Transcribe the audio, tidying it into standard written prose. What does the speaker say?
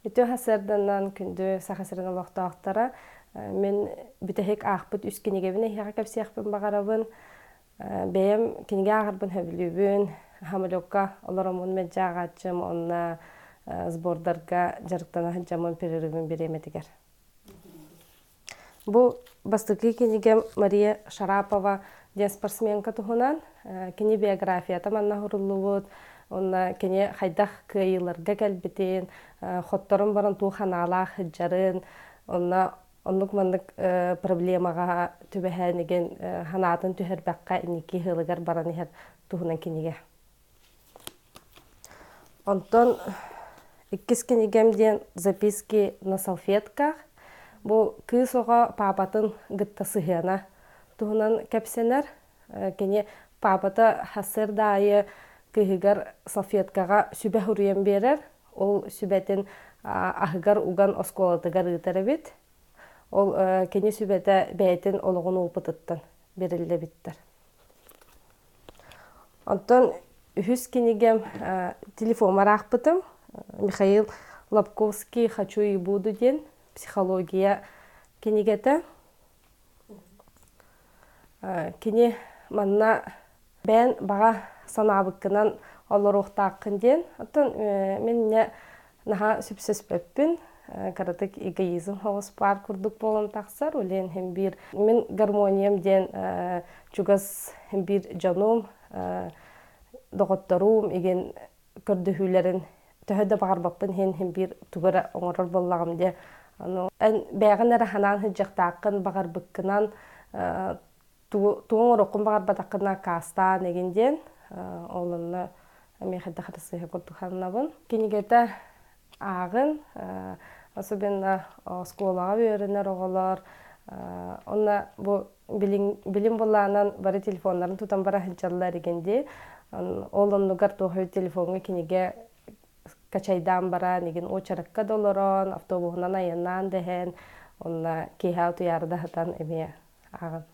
Үтүө сарсыарданан күндү Саха сирин олохтоохторо. Мин бүтэһик аахпыт үс кинигэбин эһиэхэ кэпсиэхпин баҕарабын. Бэйэм кинигэ ааҕарбын сөбүлүүбүн. Самолекка олороммун мэлдьи ааҕааччым уонна сбордарга дьарыктана сылдьаммын перерывым бириэмэтигэр. Бу бастакы кинигэм Мария Шарапова диэн спортсменка туһунан. Кини биографията манна суруллубут, уонна кини хайдах кыайыыларга кэлбитин, хотторон баран туох санаалаах сылдьарын, онно оннук-маннык проблемаҕа түбэһэн игин санаатын түһэрбэххэ инники ыалыгар баран иһэр туһунан кинигэ. Онтон иккис кинигэм диэн «Записки на салфетках». Бу кыыс оҕо паапатын кытта сыһыана туһунан кэпсэнэр. Кини паапата сарсыарда аайы кыыһыгар салфеткаҕа сүбэ суруйан биэрэр. Ол сүбэтин аһыгар уган оскуолатыгар ыытар эбит. Ол кини сүбэтэ бэйэтин олоҕун опытыттан бэриллибиттэр. Онтон үһүс кинигэм телефоммар аахпытым. Михаил Лобковский «Хочу и буду» диэн психология кинигэтэ. Кини манна бэйэн баҕа санаабыккынан олоруохтааххын диэн. Оттон мин инньэ наһаа сөпсөспөппүн. Кыратык эгоизм соҕус баар курдук буолан тахсар. Ол иһин син биир мин гармониям диэн чугас биир дьонум, доҕотторум игин көрдөһүүлэрин төһө да баҕарбаппын иһин син биир тугу эрэ оҥорор буоллаҕым диye. Аны эн бэйэҕин эрэ санаан сылдьыахтааххын, баҕарбыккынан тугу оҥоруоххун баҕарбатаххына аккаастаан игин диэн ол онно эмиэ хайдах эрэ сыыһа курдук сананабын. Кинигэтэ ааҕын, особенно оскуолаҕа үөрэнэр оҕолор онно бу билим былаанан бары телефоннарын тутан бара сылдьаллар игин дии. Ол оннугар туох телефоҥҥа кинигэ качайдаан баран, игин уочаракка да олорон, автобуһунан айаннаан да иһэн, онно киэһэ утуйаары да сытан эмиэ ааҕын.